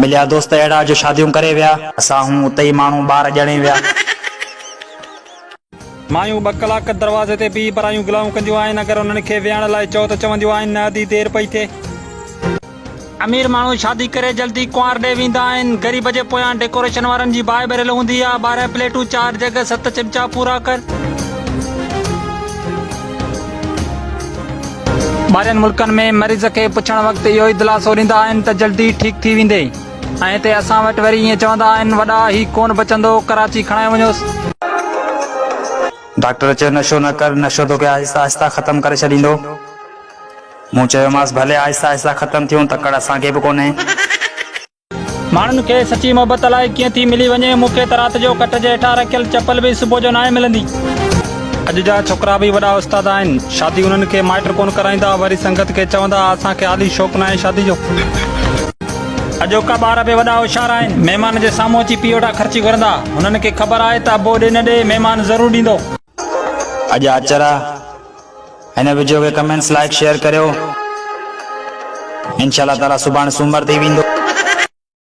مليا دوست اهڙا جو شاديون ڪري ويا. اسان هون اتي ئي ماڻهو ٻار ڄڻي ويا. مايون ٻه ڪلاڪ دروازي تي بيهي برايون گلائون ڪنديون آهن، اگر انهن کي ويهڻ لاء چئو ته چونديون آهن نه ادي دير پئي ٿئي. امير ماڻهو شادي ڪري جلدي ڪنوار ڏي ويندا آهن، غريب جي پويان ڊيڪوريشن وارن جي باهه ٻريل هوندي آ، 12 پليٽون، چار جڳ، ست چمچا پورا ڪر. ٻاهرين ملڪن ۾ مريض کي پڇڻ وقت اهو ئي دلاسو ڏيندا آهن ته جلدي ٺيڪ ٿي ويندين ۽ هتي اسان وٽ وري ائين چوندا آهن وڏا هي ڪونه بچندو ڪراچي کڻائي وڃوس. ڊاڪٽر چيو نشو نه ڪر، نشو توکي آهستي آهستي ختم ڪري ڇڏيندو. مون چيومانس ڀلي آهستي آهستي ختم ٿيون تڪڙ اسان کي به ڪونهي. ماڻهن کي سچي محبت الائي ڪيئن ٿي ملي وڃي، مون کي ته رات جو کٽ جي هيٺان رکيل چپل به صبح جو ناهي ملندي. اڄ جا ڇوڪرا به وڏا استاد آهن، شادي انهن کي مائٽ ڪونه ڪرائيندا، وري سنگت کي چوندا اسان کي حالي شوق ناهي شادي جو. اڄوڪا ٻار به وڏا هوشيار آهن، مهمان جي سامهون اچي پيء وٽان خرچي گهرندا، هنن کي خبر آهي ته ابو ڏي نه ڏي مهمان ضرور ڏيندو. اڄ آچر آ هن وڊيو کي ڪمينٽس لائيڪ شيئر ڪريو انشاء الله تعالي سڀاڻي سومر ٿي ويندو.